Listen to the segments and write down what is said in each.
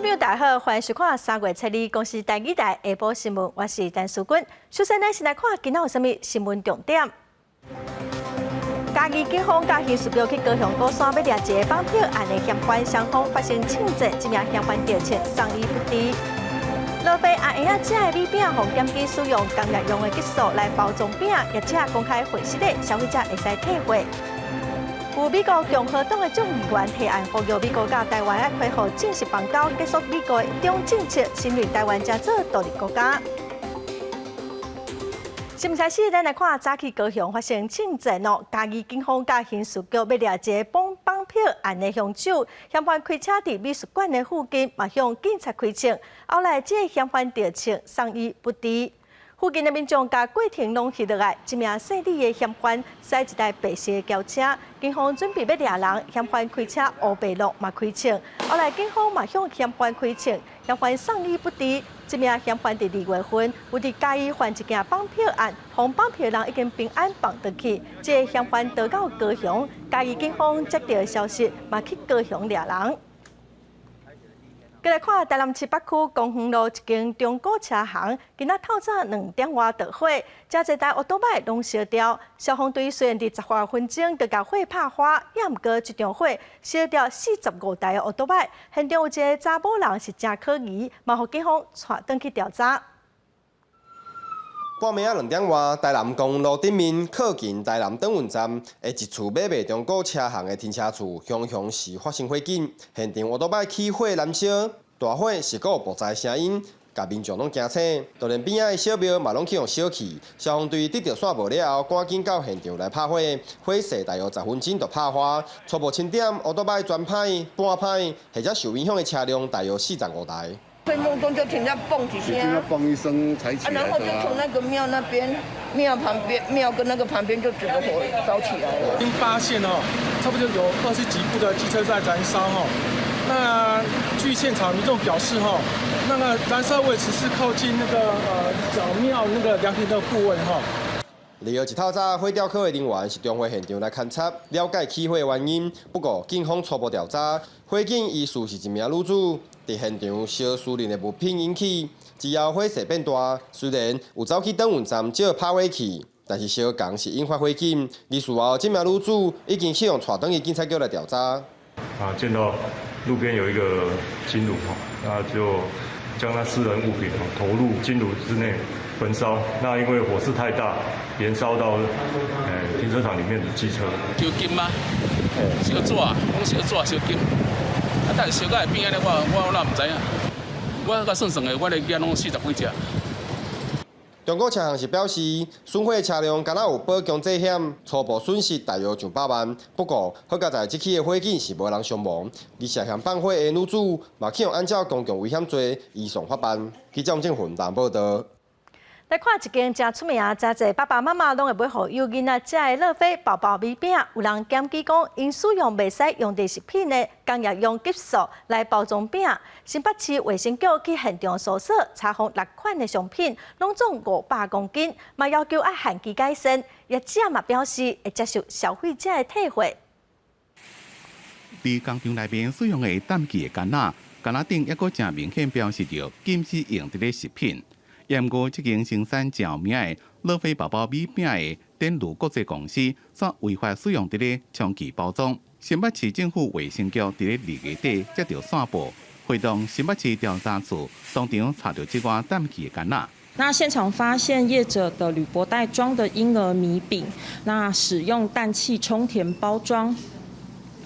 朋友大家好，歡迎收看3月7日公視台語台下晡新聞，我是陳淑君。首先呢，先來看今仔有啥物新聞重點。嘉義警方佮刑事局去高雄鼓山欲掠一個綁票案的嫌犯，雙方發生槍戰，這名嫌犯著槍送醫不治。樂飛阿嬰仔食的米餅，予檢舉使用工業用的激素來包裝餅，業者公開回實的，消費者會使退貨。有美國共和黨的眾議員提案，呼籲美國佮台灣愛恢復正式邦交，結束美國的一中政策，承認台灣成做獨立國家。新聞開始，咱來看早起高雄發生槍戰哦，嘉義警方佮刑事局欲掠一個綁綁票案的兇手，嫌犯開車佇美術館的附近，嘛向警察開槍，後來這個嫌犯著槍送醫不治。附近的民眾共過程攏翕落來，這名姓李的嫌犯駛一台白色的轎車，警方準備欲掠人，嫌犯開車烏白路嘛開槍，後來警方嘛向嫌犯開槍，嫌犯送醫不治。這名嫌犯佇二月份有佇嘉義犯一件綁票案，予綁票人已經平安放轉去。這個嫌犯逃到高雄，嘉義警方接到消息，嘛去高雄掠人。過來看台南市北區公園路一間中古車行，今仔透早2點外著火，誠濟台烏多擺攏燒掉。消防隊雖然佇10外分鐘就共火拍花，也毋過這場火燒掉45台的烏多擺。現場有一个查某人是誠可疑，嘛予警方帶轉去調查。半暝仔2點外，台南公園路頂面靠近台南轉運站的一處買賣中古車行的停車處，雄雄是發生火警，現場烏多擺起火燃燒，大火是閣有爆炸聲音，共民眾攏驚醒，就連邊仔的小廟嘛攏去予燒去。消防隊得著線報了後，趕緊到現場來拍火，火勢大約10分鐘就拍花。初步清點，烏多擺全歹、半歹或者受影響的車輛大約45台。睡夢中就聽到嘣幾聲，聽到嘣一聲才起來。然後就從那個廟那邊，廟旁邊，廟跟那個旁邊就整個火燒起來了。已經發現哦，差不多有20幾部的機車在燃燒哦。那據現場民眾表示哈，那個燃燒位置是靠近那個小廟那個涼亭的部位哈。2號一透早，火調科的人員是重回現場來勘查，了解起火原因。不過，警方初步調查，火警疑似是一名女子佇現場燒私人的物品引起。之後火勢變大，雖然有走去轉運站借拍火器，但是燒仝是引發火警。而事後，這名女子已經去予帶轉去警察局來調查。啊，見到路邊有一個金爐哈，那就將他私人物品投入金爐之內焚燒。那因為火勢太大，延燒到停車場裡面的機車。燒金嗎？燒紙，講燒紙燒金。啊，但是燒到會變按呢，我哪毋知影。我佮算算的，我的囝攏40幾隻。中古車行是表示，損毀車輛敢若有保強制險，初步損失大約上百萬。不過，好佳哉這起的火警是無人傷亡，而涉嫌放火的女子嘛去予按照公共危險罪移送法辦。記者王正雲報道。來看一間誠出名、誠濟爸爸媽媽攏會買予幼囡仔食的樂飛寶寶米餅，有人檢舉講，𪜶使用袂使用佇食品的工業用激素來包裝餅。新北市衛生局去現場搜索，查獲六款的商品，攏總500公斤，嘛要求愛限期改善。業者嘛表示會接受消費者的退貨。佇工廠內面使用的氮氣的罐仔，罐仔頂猶閣誠明顯標示著禁止用佇咧食品。毋過，這間生產誠有名的樂飛寶寶米餅的典儒國際公司，煞違法使用佇咧充氣包裝。新北市政府衛生局佇咧2月底接著線報，會同新北市調查處當場查著這寡氮氣的罐仔。那現場發現業者的鋁箔袋裝的嬰兒米餅，那使用氮氣充填包裝。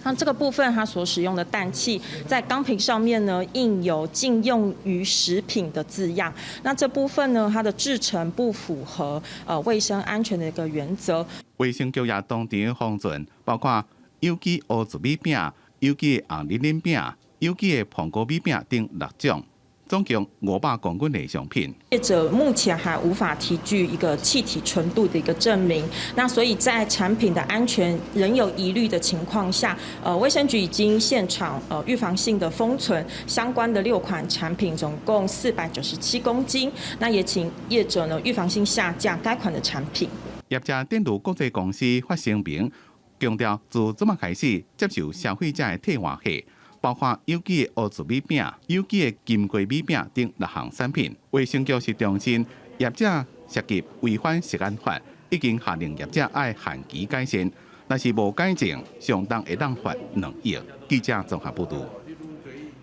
那這個部分，它所使用的氮氣在鋼瓶上面呢，印有禁用於食品的字樣。那這部分呢，它的製程不符合衛生安全的一個原則。衛生局也當場封存，包括有機烏珠米餅、有機紅仁仁餅、有機的蘋果米餅等六種。總共500公斤的商品。業者目前還無法提具一個氣體純度的一個證明，那所以在產品的安全仍有疑慮的情況下，衛生局已經現場預防性的封存相關的六款產品，總共497公斤。那也請業者呢預防性下架該款的產品。業者典儒國際公司發聲明，強調自這馬開始接受消費者的退換貨。包括有機的烏珠米餅、有機的金瓜米餅等六項產品。衛生局是重申，業者涉及違反食安法，已經下令業者愛限期改善，若是無改正，相當會當罰2億。記者綜合報導。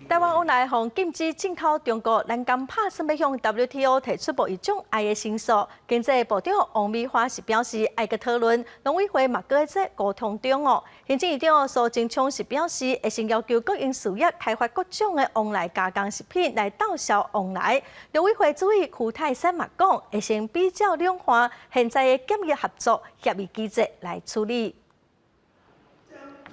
台灣往來予禁止進口中國，咱敢拍算欲向 WTO 提出貿易障礙的申訴。經濟部長王美花是表示，愛閣討論，農委會嘛閣咧溝通中哦。行政院長蘇貞昌是表示，會先要求國營事業開發各種的旺來加工食品來鬥銷旺來。陸委會主委邱太三嘛講，會先比照兩岸現在的檢疫合作協議機制來處理。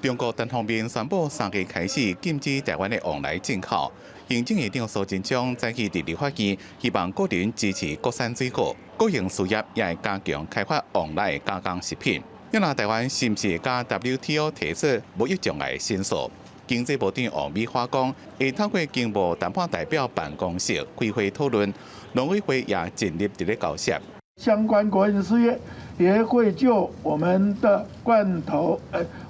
中國單方面宣布3月開始禁止台灣的旺來進口。行政院長蘇貞昌早起佇立法院，希望國人支持國產水果，國營事業也會加強開發旺來加工食品。若台灣是毋是共 WTO 提出貿易障礙申訴？經濟部長王美花講，會透過經貿談判代表辦公室開會討論，農委會也盡力佇咧交涉。相關國營事業也會就我們的罐頭，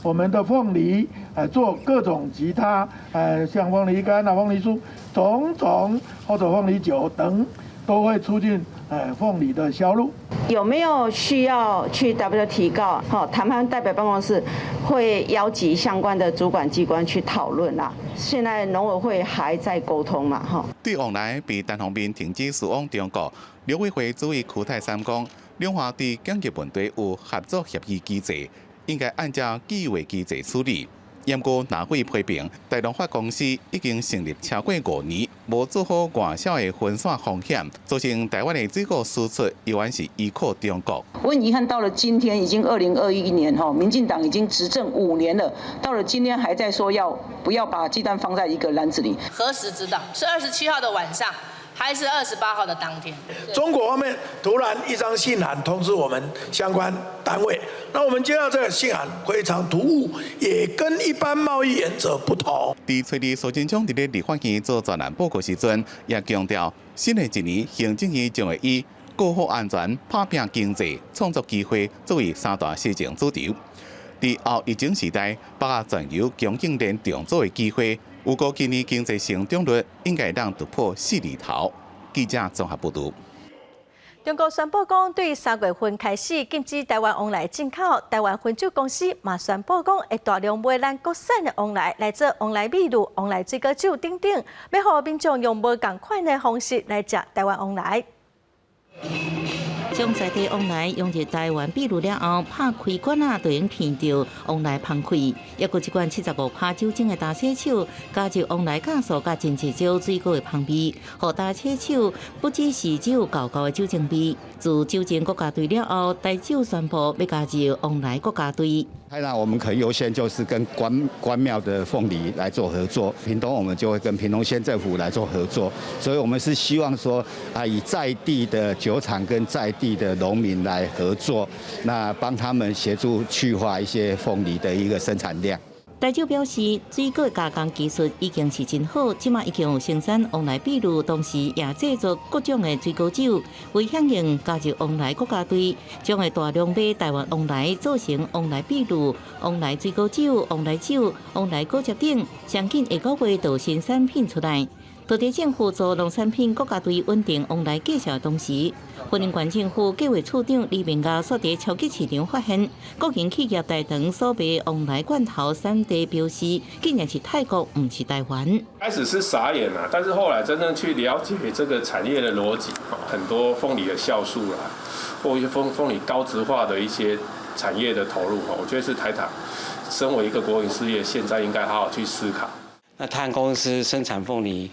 我們的鳳梨，做各種其他，像鳳梨乾啊、鳳梨酥，種種或者鳳梨酒等，都會促進鳳梨的銷路。有沒有需要去 WTO 提告？好，談判代表辦公室會邀集相關的主管機關去討論啦。現在農委會還在溝通嘛？哈。對旺來被單方面停止輸往中國，陸委會主委邱太三講，兩岸對檢疫問題有合作協議機制，應該按照既有機制處理。毋過農會批評，大龍發公司已經成立超過5年，無做好外銷的分散風險，造成台灣的水果輸出依然是依靠中國。我很遺憾，到了今天已經2021年哈，民進黨已經執政5年了，到了今天還在說要不要把雞蛋放在一個籃子裡？何時知道？是27號的晚上，還是28號的當天？中國方面突然一張信函通知我們相關單位，那我們接到這個信函非常突兀，也跟一般貿易原則不同。佇初二蘇貞昌佇咧立法院做專欄報告時陣，也強調新的一年行政院將會以國防安全、拍拚經濟、創造機會作為三大施政主軸。佇後疫情時代，把握全球供應鏈重組的機會，預估今年經濟成長率應該會當突破四字頭。記者綜合報導。中國宣布講，對3月份開始禁止台灣旺來進口。台灣汾酒公司嘛宣布講，會大量買咱國產的旺來來做旺來米露、旺來水果酒等等，欲予民眾用無仝款的方式來食台灣旺來。將在地旺來融入台灣秘魯了後，拍開罐仔就會聞著旺來芳氣。抑閣這款75%酒精的大洗手，加入旺來酵素佮真濟種水果的芳味，予大洗手不只是只有厚厚的酒精味。自酒精國家隊了後，台酒宣布欲加入旺來國家隊。那我們可以優先就是跟關關廟的鳳梨來做合作，屏東我們就會跟屏東縣政府來做合作，所以我們是希望說啊，以在地的酒廠跟在地的農民來合作，那幫他們協助去化一些鳳梨的一個生產量。台酒表示，水果加工技術已經是真好，這馬已經有生產旺來秘魯，同時也製作各種的水果酒。為響應加入旺來國家隊，將會大量買台灣旺來做成旺來秘魯、旺來水果酒、旺來酒、旺來果汁等，上緊下個月就有新產品出來。當地政府做農產品國家隊穩定旺來價數的同時，雲林縣政府計劃處長李明亞煞佇超級市場發現，國營企業台糖所賣旺來罐頭產地標示，竟然是泰國，毋是台灣。開始是傻眼啦，但是後來真正去了解這個產業的邏輯，很多鳳梨的酵素啦，或一些鳳梨高值化的一些產業的投入，我覺得是台糖身為一個國營事業，現在應該好好去思考。那泰安公司生產鳳梨，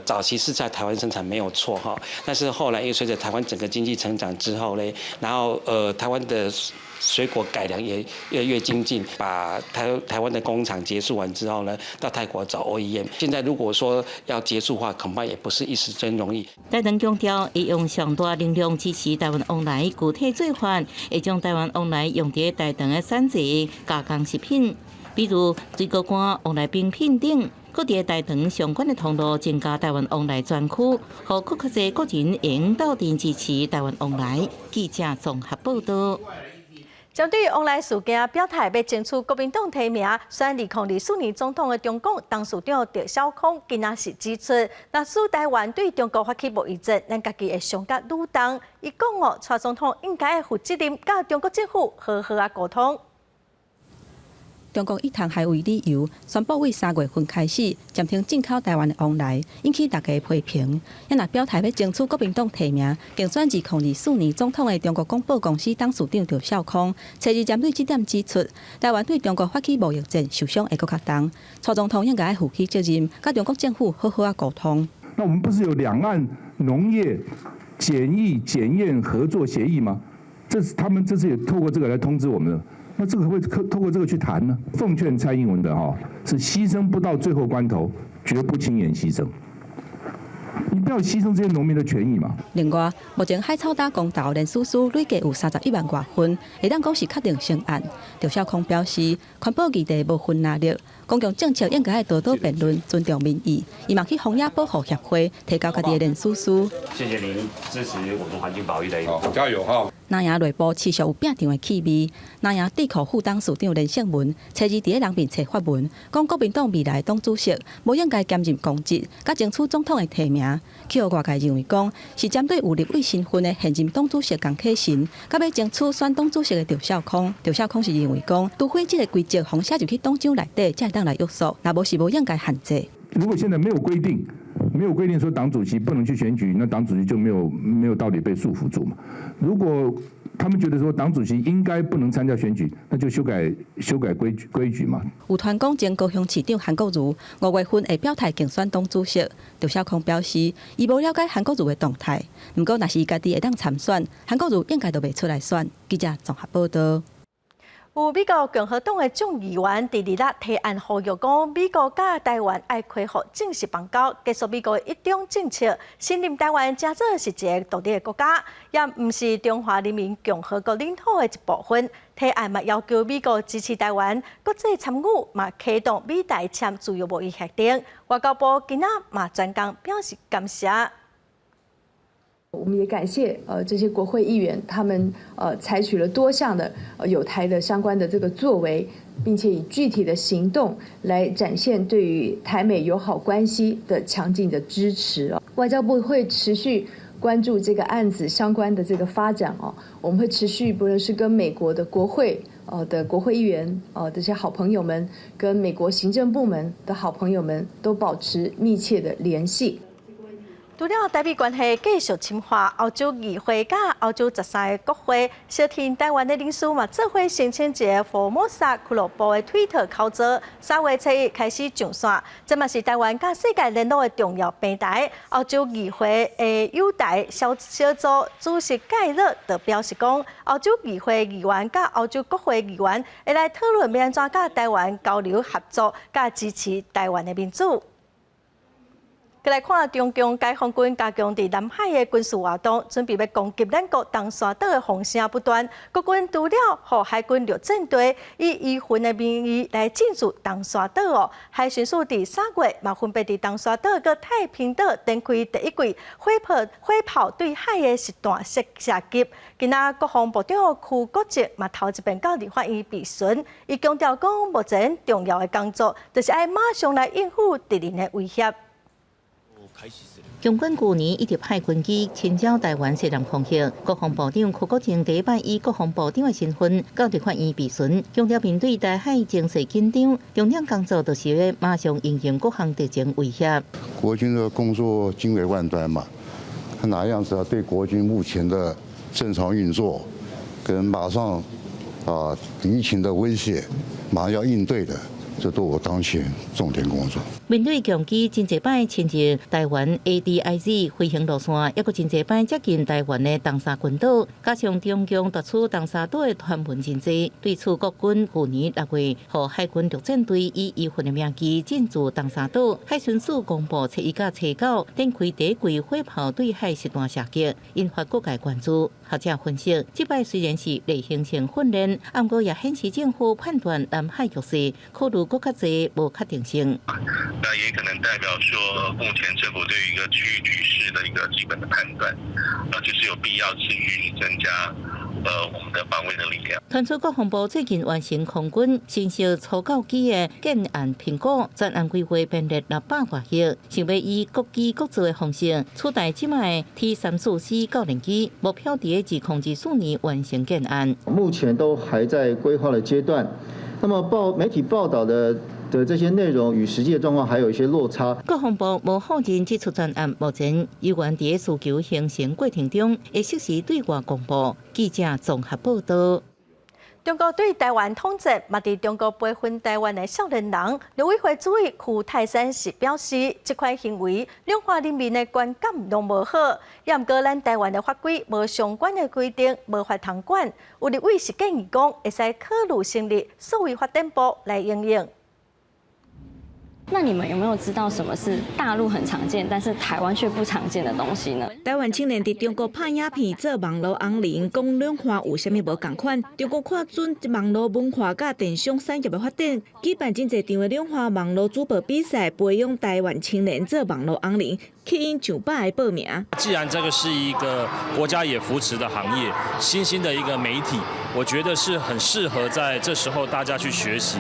早期是在台灣生產沒有錯哈，但是後來因為隨着台灣整個經濟成長之後呢，然後台灣的水果改良也越來越精進，把台灣的工廠結束完之後呢，到泰國找 OEM。現在如果說要結束的話，恐怕也不是一時真容易。台糖強調，會用上大能量支持台灣旺來具體做法，會將台灣旺來用佇台糖的產地加工食品，比如水果乾、旺來冰品等。閣佇台糖相關的通路增加台灣旺來專區，予閣較濟國人會用鬥陣支持台灣旺來。記者綜合報導。針對王來事件表態欲爭取國民黨提名，選2024年總統的中共董事長鄭小康今仔日指出，若使台灣對中國發起貿易戰，咱家己會傷較愈重。伊講哦，蔡總統應該負責任，佮中國政府好好仔溝通。中國以台海為理由，宣布對3月份開始暫停進口台灣的旺來，引起大家批評。也若表態欲爭取國民黨提名，競選2024年總統的中國廣播公司董事長趙少康，初二針對這點指出，台灣對中國發起貿易戰，受傷會閣較重。蔡總統應該負起責任，佮中國政府好好仔溝通。那我們不是有兩岸農業檢疫檢驗合作協議嗎？這是他們這次也透過這個來通知我們的。那這個會透過這個去談呢？奉勸蔡英文的哈，是犧牲不到最後關頭，絕不輕言犧牲。你不要犧牲這些農民的權益嘛。另外，目前海草打公投連署書累計有31萬外份，會當講是確定成案。趙少康表示，環保議題無分藍綠，公共政策應該愛多多辯論，尊重民意。伊嘛去荒野保護協會提交家己的連署書。謝謝您支持我們環境保育的。好，加油哈！南陽內部持續有拚仗的氣味。南陽智庫副董事長連勝文，初二佇咧人面冊發文，講國民黨未來黨主席無應該兼任公職，佮爭取總統的提名。去予外界認為講是針對有立委身份的現任黨主席江啟臣，佮欲爭取選黨主席的趙少康。趙少康是認為講，除非這个規則予寫入去黨章內底，才會當來約束，若無是無應該限制。如果現在沒有規定，沒有規定說黨主席不能去選舉，那黨主席就沒有道理被束縛住嘛。如果他們覺得說黨主席應該不能參加選舉，那就修改修改規矩嘛。有傳講前高雄市長韓國瑜5月份會表態競選黨主席，趙少康表示，伊無了解韓國瑜的動態，毋過若是伊家己會當參選，韓國瑜應該就袂出來選。記者綜合報道。有美國共和黨的眾議員佇二日提案呼籲講，美國佮台灣愛恢復正式邦交，結束美國的一中政策，承認台灣誠早是一个獨立的國家，也毋是中華人民共和國領土的一部分。提案嘛要求美國支持台灣國際參與，嘛啟動美台簽自由貿易協定。外交部今仔嘛專工表示感謝。我們也感謝這些國會議員，他們採取了多項的友台的相關的這個作為，並且以具體的行動來展現對於台美友好關係的強勁的支持。外交部會持續關注這個案子相關的這個發展哦，我們會持續不論是跟美國的國會的國會議員這些好朋友們，跟美國行政部門的好朋友們都保持密切的聯繫。除了台美關係繼續深化，歐洲議會佮歐洲13个國會相挺台灣的人士嘛，做伙申請一个福摩薩俱樂部的推特口座，3月初一開始上線，這嘛是台灣佮世界聯絡的重要平台。歐洲議會的友台小小組主席蓋勒就表示講，歐洲議會議員佮歐洲國會議員會來討論欲按怎佮台灣交流合作，佮支持台灣的民主。閣來看中共解放軍加強佇南海的軍事活動，準備欲攻擊咱國東沙島的風聲不斷。國軍除了予海軍陸戰隊以漁勻的名義來進駐東沙島哦，海巡署佇3月嘛分別佇東沙島佮太平島展開第一季火炮對海的實彈射擊。今仔國防部長邱國正嘛頭一遍到立法院備詢，伊強調講，目前重要的工作就是愛馬上來應付敵人的威脅。共軍舊年一直派軍機侵擾台灣西南空域，國防部長邱國正第一擺以國防部長的身份到立法院備詢，強調面對台海情勢緊張，重點工作就是欲馬上因應各項敵情威脅。國軍的工作經緯萬端嘛，看哪樣子啊？對國軍目前的正常運作，跟馬上敵情的威脅，馬上要應對的。這都我當前重點工作。面對共機真濟擺侵入台灣 ADIZ 飛行路線，抑閣真濟擺接近台灣的東沙群島，加上中共奪取東沙島的傳聞真濟，對此國軍去年6月，予海軍陸戰隊以漁勻的名義進駐東沙島，海巡署公布初一佮初九展開第一季火炮對海實彈射擊，引發各界關注。學者分析，這擺雖然是例行性訓練，毋過也顯示政府判斷南海局勢考慮閣較濟無確定性。那也可能代表說，目前政府對於一個區域局勢的一個基本的判斷，就是有必要持續增加。我們的防衛的力量。傳出國防部最近完成空軍新式初教機的建案評估，專案規劃編列600外億，想欲以國機國造的方式取代這擺 T 34 C 教練機，目標佇2024年完成建案。目前都還在規劃的階段，那麼報媒體報道的這些內容與實際的狀況還有一些落差。國防部無否認這出專案，目前猶原佇需求形成過程中，會適時對外公布。記者綜合報道。中國對台灣統戰，嘛佇中國培訓台灣的少年人。陸委會主委邱泰山是表示，這款行為兩岸人民的觀感攏無好。也毋過咱台灣的法規無相關的規定，無法通管。有立委是建議講，會使考慮成立數位發展部來應用。那你們有沒有知道什麼是大陸很常見，但是台灣卻不常見的東西呢？台灣青年佇中國拍影片做網路紅人，講兩岸有啥物無仝款？中國看準網路文化佮電商產業的發展，舉辦真濟場的兩岸網路主播比賽，培養台灣青年做網路紅人，吸引上百个報名。既然這個是一個國家也扶持的行業，新興的一個媒體，我覺得是很適合在這時候大家去學習。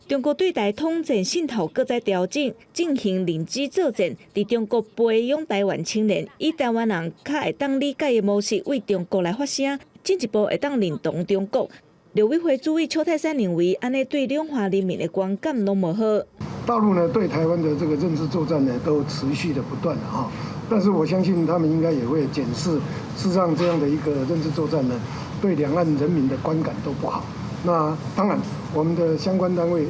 中國對台統戰滲透閣再調整，進行認知作戰，佇中國培養台灣青年，以台灣人較會當理解的模式為中國來發聲，進一步會當認同中國。陸委會主委邱泰山認為，按呢對兩岸人民的觀感攏無好。大陸呢對台灣的這個認知作戰呢都持續的不斷哈，但是我相信他們應該也會檢視，事實上這樣的一個認知作戰呢，對兩岸人民的觀感都不好。那當然，我們的相關單位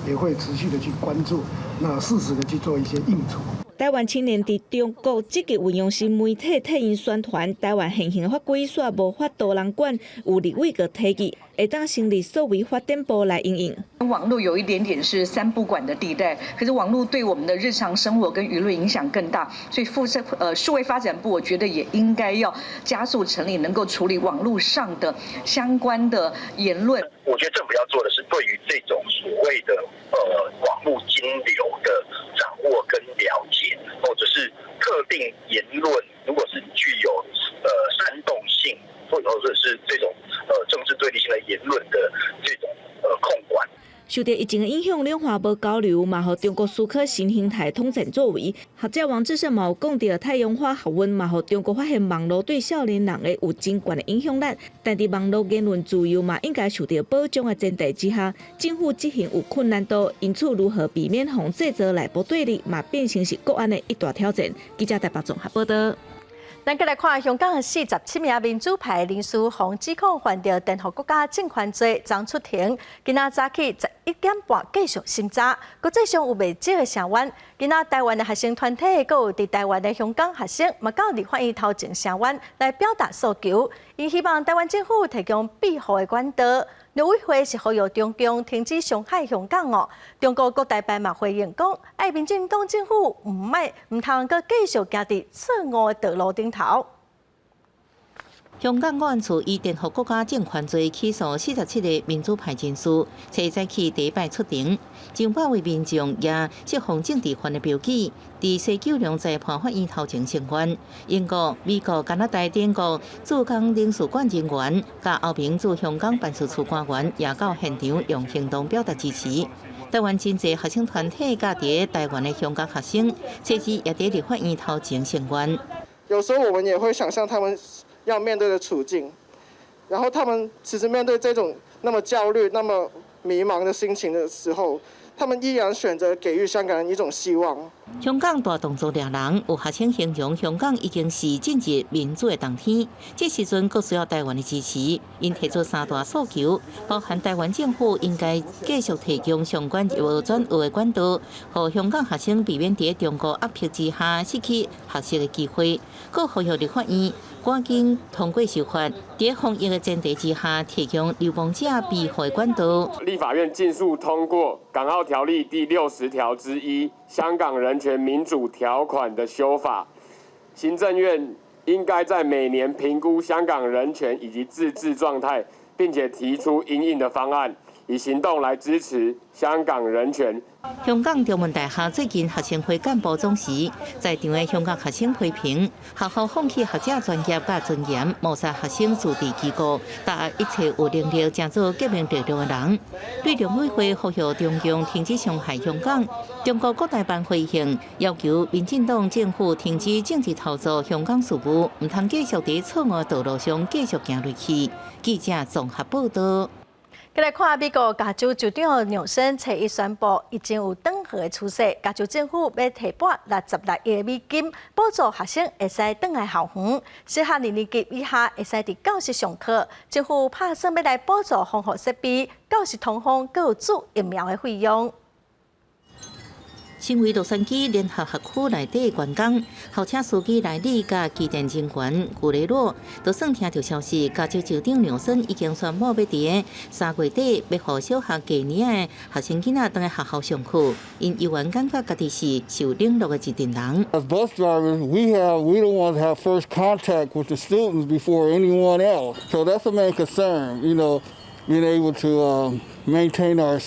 也會持續的去關注，那適時的去做一些應處。台灣青年佇中國積極運用新媒體替𪜶宣傳，台灣現行法規煞無法度人管，有立委閣提議，會當成立數位發展部來因應。網絡有一點點是三不管的地帶，可是網絡對我們的日常生活跟輿論影響更大，所以負責數位發展部，我覺得也應該要加速成立，能夠處理網絡上的相關的言論。我覺得政府要做的是，對於這種所謂的網絡金流的掌握跟了解，或者是特定言論，如果是具有煽動性，或者是這種政治對立性的言論的這種控管。受著疫情的影響，兩岸無交流，嘛予中國思考新形態統戰作為。學者王志勝嘛有講著，太陽花學運嘛予中國發現網路對少年人的有真懸的影響力，但佇網路言論自由嘛應該受著保障的前提之下，政府執行有困難度，因此如何避免予製造內部對立，嘛變成是國安的一大挑戰。記者台北綜合報道。咱閣來看香港47名民主派人士，予指控犯著顛覆國家政權罪，昨出庭。今仔早起11點半繼續審查，國際上有袂少的聲援。今仔台灣的學生團體，閣有佇台灣的香港學生，嘛到立法院頭前聲援來表達訴求。𪜶希望台灣政府提供庇護的管道。陸委會是呼籲中共停止傷害香港哦。中國國台辦嘛回應講，愛民進黨政府毋愛毋通閣繼續行佇錯誤的道路頂頭。香港國安處以顛覆國家政權罪起訴47個民主派人士，昨早起第一擺出庭，上百位民眾也釋放政治犯的標記，佇西九龍裁判法院頭前聲援。英國、美國、加拿大等國駐港領事館人員，佮歐盟駐香港辦事處官員也到現場用行動表達支持。台灣真濟學生團體佮佇台灣的香港學生，這次也佇立法院頭前聲援。有時候我們也會想象他們要面對的處境，然後他們其實面對這種那麼焦慮、那麼迷茫的心情的時候，他們依然選擇給予香港人一種希望。香港大動作掠人，有學生形容香港已經是進入民主的冬天。這時陣閣需要台灣的支持，𪜶提出三大訴求，包含台灣政府應該繼續提供相關入學轉學的管道，予香港學生避免佇中國壓迫之下失去學習的機會。閣呼籲立法院趕緊通過修法，佇防疫的前提之下，提供流亡者庇護的管道。立法院盡速通過《港澳條例》第60條之一《香港人權民主條款》的修法。行政院應該在每年評估香港人權以及自治狀態，並且提出因應的方案，以行動來支持香港人權。香港中文大學最近學生會幹部總辭，在場的香港學生批評學校放棄學者專業佮尊嚴，謀殺學生自治機構，打壓一切有能力成做革命力量的人。對中委會呼籲中共停止傷害香港，中國國台辦回應要求民進黨政府停止政治操作香港事務，毋通繼續佇錯誤道路上繼續行落去。記者綜合報道。過來看美國加州州長紐森初一宣布，疫情有轉好的趨勢，加州政府欲提撥66億美金，補助學生會使轉來校園，小學二年級以下會使佇教室上課。政府拍算欲來補助防護設備、教室通風、閣有注疫苗的費用。身為洛杉磯聯合學區內底員工，校車司機萊里佮機電人員古雷洛，都算聽著消息，加州州長紐森已經宣布欲佇3月底欲予小學低年的學生囡仔轉來學校上課，𪜶猶原感覺家己是受冷落的一陣人。 As bus drivers, we don't want to have first contact with the students before anyone else. So that's the main concern, being able to maintain our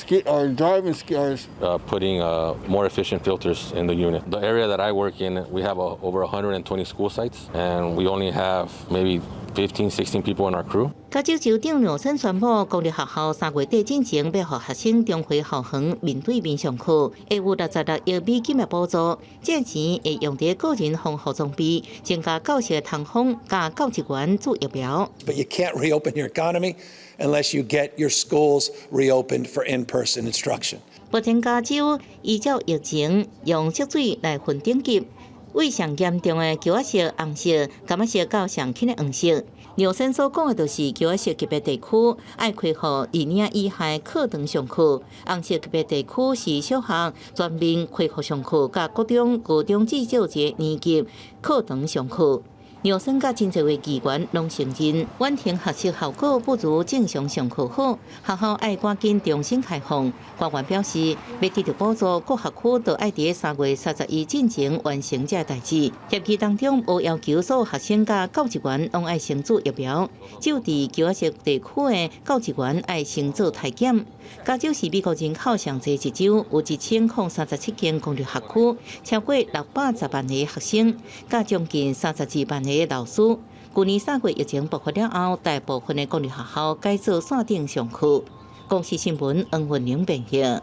driving skills. Putting more efficient filters in the unit. The area that I work in, we have over 120 school sites, and we only have maybe 15, 16 people in our crew. 加州州長紐森宣布，公立學校3月底進前欲予學生重回校園面對面上課，會有66億美金的補助，這錢會用佇個人防護裝備，增加教室通風，佮教職員注疫苗。 But you can't reopen your economy unless you get your schools reopened for in-person instruction. 目前加州依照疫情用色水來分等級，對上嚴重的橘仔色、紅色、柑仔色到上輕的黃色。紐森所講的就是橘仔色級別地區愛開予二年以下課堂上課，紅色級別地區是小學全面恢復上課，佮國中、高中至少一個年級課堂上課。紐森佮真濟位議員攏承認，遠程學習效果不如正常上課好，學校愛趕緊重新開放。官員表示，欲得著補助，各學區都愛佇3月31進前完成這代誌。協議當中無要求所有學生佮教職員攏愛先注疫苗，只有佇橘仔色地區的教職員愛先做篩檢。加州是美國人口上濟一州，有1037間公立學區，超過610萬个學生，佮將近32萬个老師。去年3月疫情爆發了後，大部分的公立學校改做線頂上課。公視新聞黃文玲編譯。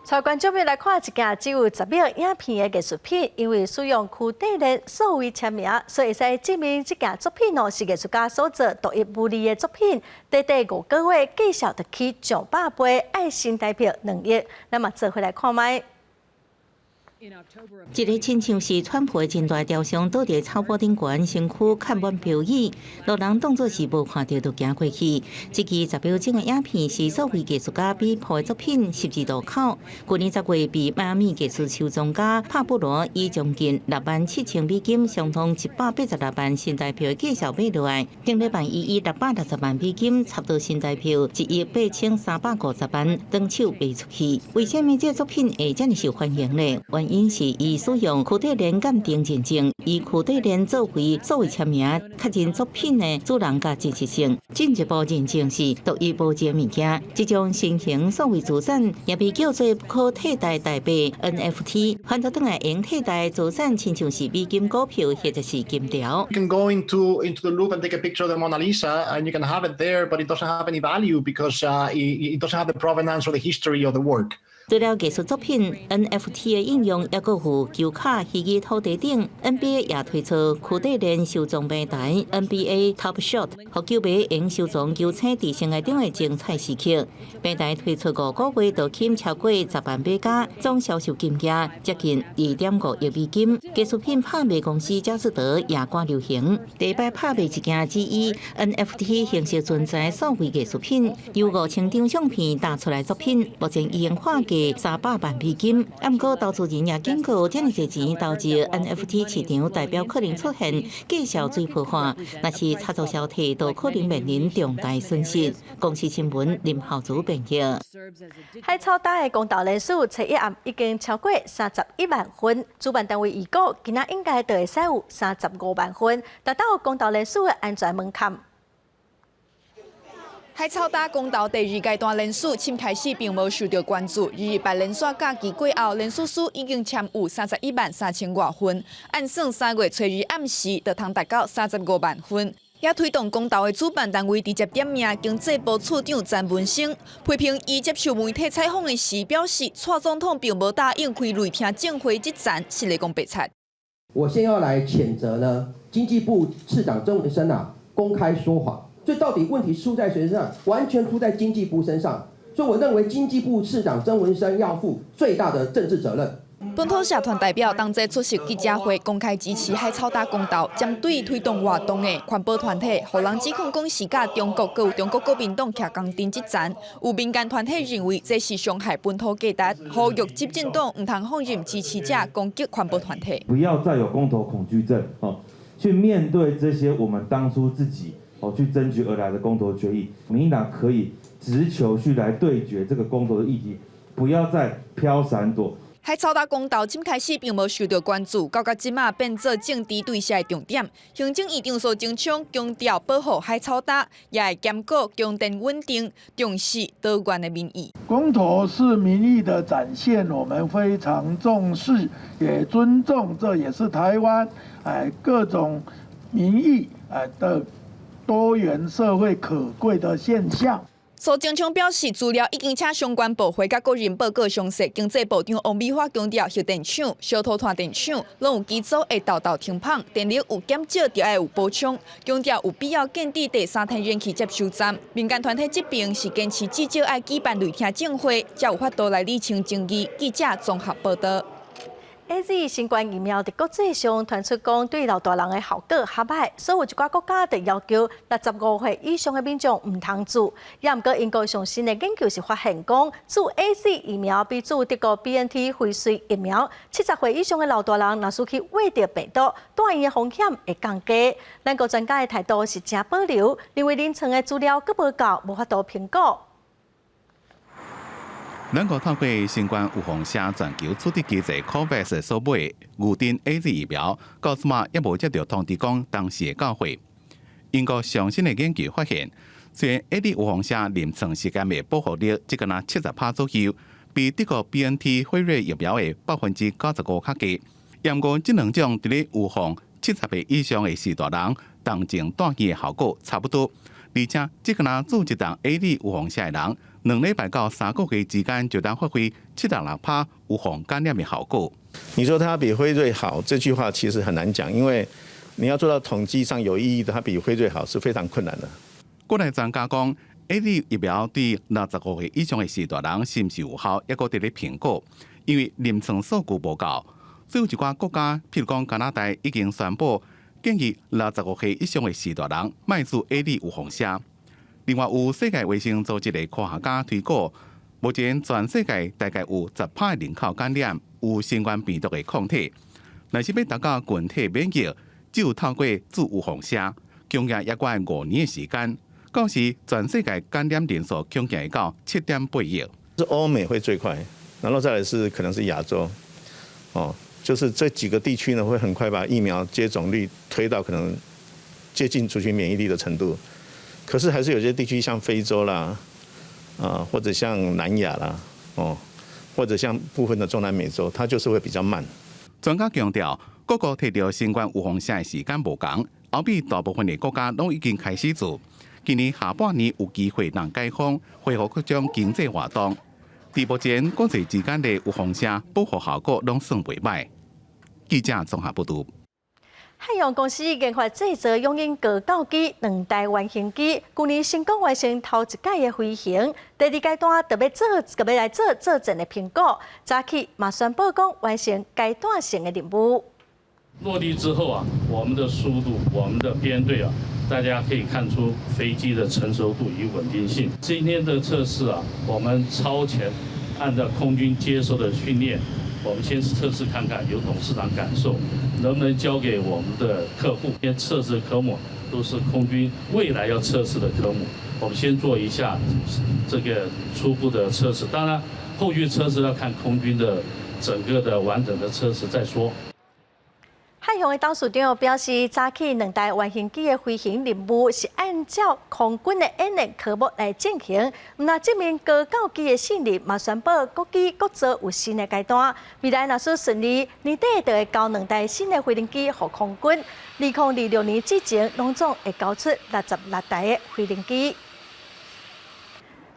帶觀眾來看一件只有10秒影片的藝術品，因為使用區塊鏈數位簽名，所以會使證明這件作品哦是藝術家所做獨一無二的作品。短短5個月，價數就起上百倍，愛新台幣2億。咱嘛做伙來看覓。一个親像是川普的真大雕像，倒佇草坡頂懸，身軀嵌滿標語，路人當作是無看著就行過去。這支10秒鐘的影片是數位藝術家比普的作品《十字路口》。去年10月被邁阿密藝術收藏家帕布羅以將近6萬7千美金，相當186萬新台幣的價數買落來。頂禮拜伊以660萬美金，差不多新台幣1億8350萬，轉手賣出去。為啥物這作品會遮爾受歡迎呢？原因是伊使用區塊鏈鑑定認證，以區塊鏈作為數位簽名，確認作品的主人佮真實性。進一步認證是獨一無二的物件。這種新型數位資產也被叫做不可替代代幣 NFT，反倒轉來會用替代資產，親像是美金股票或者是金條。 You can go into the Louvre and take a picture of the Mona Lisa, and you can have it there, but it doesn't have any value because it doesn't have the provenance or the history of the work. 除了藝術作品，NFT 的應用抑閣有球卡、虛擬土地等。NBA 也推出區塊鏈收藏平台 NBA Top Shot，予球迷用收藏球星佇生涯中的精彩時刻。平台推出5個月就吸引超過10萬買家，總銷售金額接近2.5億美金。藝術品拍賣公司佳士得也趕流行，第一擺拍賣一件只以 NFT 形式存在數位藝術品，由5000張相片打出來作品，目前已經喊價300萬美金。毋過投資人也警告，遮爾濟錢投入 NFT 市場，代表可能出現價數水泡化，若是炒作消退，都可能面臨重大損失。公視新聞林浩祖編譯。海草礁的公投人數，初一暗已經超過31萬份，主辦單位預估今仔應該就會使有35萬份，達到公投人數的安全門檻。海草礁公投第二階段連署，尋開始並無受到關注。二二八連續假期過後，連署書已經簽有31萬3千外份，按算3月初二暗時就通達到35萬份。也推動公投的主辦單位直接點名經濟部次長曾文生，批評伊接受媒體採訪的時表示，蔡總統並無答應開內聽證會之前，是咧講白賊。我先要來譴責呢，經濟部次長曾文生啊，公開說謊。所以到底問題出在誰身上？完全出在經濟部身上。所以我認為經濟部次長曾文生要負最大的政治責任。本土社團代表當作出席記者會，公開支持海草礁公投，針對推動活動的環保團體，予人指控講是佮中國閣有中國國民黨徛仝陣之前，有民間團體認為這是傷害本土價值，呼籲執政黨毋通放任支持者攻擊環保團體。不要再有公投恐懼症，哦，去面對這些我們當初自己哦去爭取而來的公投權益，民進黨可以直球去來對決這個公投的議題，不要再飄閃躲。海草礁公投尋開始並無受到關注，到這馬變做政治對峙的重點。行政院長蘇貞昌強調保護海草礁，也會兼顧供電穩定，重視多元的民意。公投是民意的展現，我們非常重視，也尊重，這也是台灣各種民意的多元社會可貴的現象。蘇貞昌表示，資料已經請相關部會佮個人報告詳細。經濟部長王美花強調，核電廠、小土炭電廠攏有機組會沓沓停放，電力有減少，就愛有補充。強調有必要建置第三天然氣接收站。民間團體這邊是堅持至少愛舉辦內聽證會，才有法度來理清爭議。記者綜合報道。 AZ 新冠疫苗佇國際上傳出講對老大人的效果較䆀，所以有一寡國家就要求65歲以上的民眾毋通注。也毋過英國上新的研究是發現講，注 AZ 疫苗比注德國 BNT 輝瑞疫苗，70歲以上的老大人若是去秽著病毒，帶染的風險會降低。咱國專家的態度是誠保留，認為臨床的資料閣無夠，無法度評估。咱國透過新冠預防射全球處置機制 COVAX 所買預訂 AZ 疫苗，到這馬猶無接著通知講當時的到貨。英國上新的研究發現，雖然 AZ 預防射臨床試驗的保護力只敢若70趴左右，比德國 BNT 輝瑞疫苗的95%較低。毋過這兩種佇咧預防70歲以上的序大人重症帶菌的效果差不多，而且只敢若注一劑 AZ 預防射的人，2禮拜到3個月之間就當發揮76趴預防感染的效果。你說它比輝瑞好，這句話其實很難講，因為你要做到統計上有意義的，它比輝瑞好是非常困難的。國內專家講，AZ 疫苗對65歲以上的序大人是毋是有效，猶閣佇咧評估，因為臨床數據無夠。所以有一寡國家，譬如講加拿大，已經宣布建議65歲以上的序大人莫注 AZ 預防射。另外，有世界衛生組織的科學家推估，目前全世界大概有10趴人口感染有新冠病毒的抗體。若是欲達到群體免疫，只有透過注預防射，恐驚猶閣愛5年的時間。到時全世界感染人數恐驚會到7.8億。是歐美會最快，然後再來是可能是亞洲，哦，就是這幾個地區呢會很快把疫苗接種率推到可能接近族群免疫力的程度。可是還是有些地區像非洲啦，啊或者像南亞啦，哦，或者像部分的中南美洲，它就是會比較慢。專家強調，各國提著新冠預防射的時間無仝，歐美大部分的國家攏已經開始做。今年下半年有機會能解封，恢復各種經濟活動。佇目前國際之間的預防射保護效果攏算袂䆀。記者綜合報導。漢陽公司研發製造勇鷹高教機兩代原型機，舊年成功完成頭一擺的飛行，第二階段就欲做，就欲來做作戰的評估。早起嘛宣布講完成階段性的任務。落地之後啊，我們的速度、我們的編隊啊，大家可以看出飛機的成熟度與穩定性。今天的測試啊，我們超前按照空軍接受的訓練。我們先測試看看，由董事長感受，能不能交給我們的客戶。先測試科目都是空軍未來要測試的科目，我們先做一下這個初步的測試。當然，後續測試要看空軍的整個的完整的測試再說。漢翔的董事長表示，早起兩台原型機的飛行任務是按照空軍的演練科目來進行。毋但證明高教機的信任，嘛宣布國機國造有新的階段。未來若是順利，年底就會交兩台新的飛行機予空軍。2026年之前，攏總會交出66台的飛行機。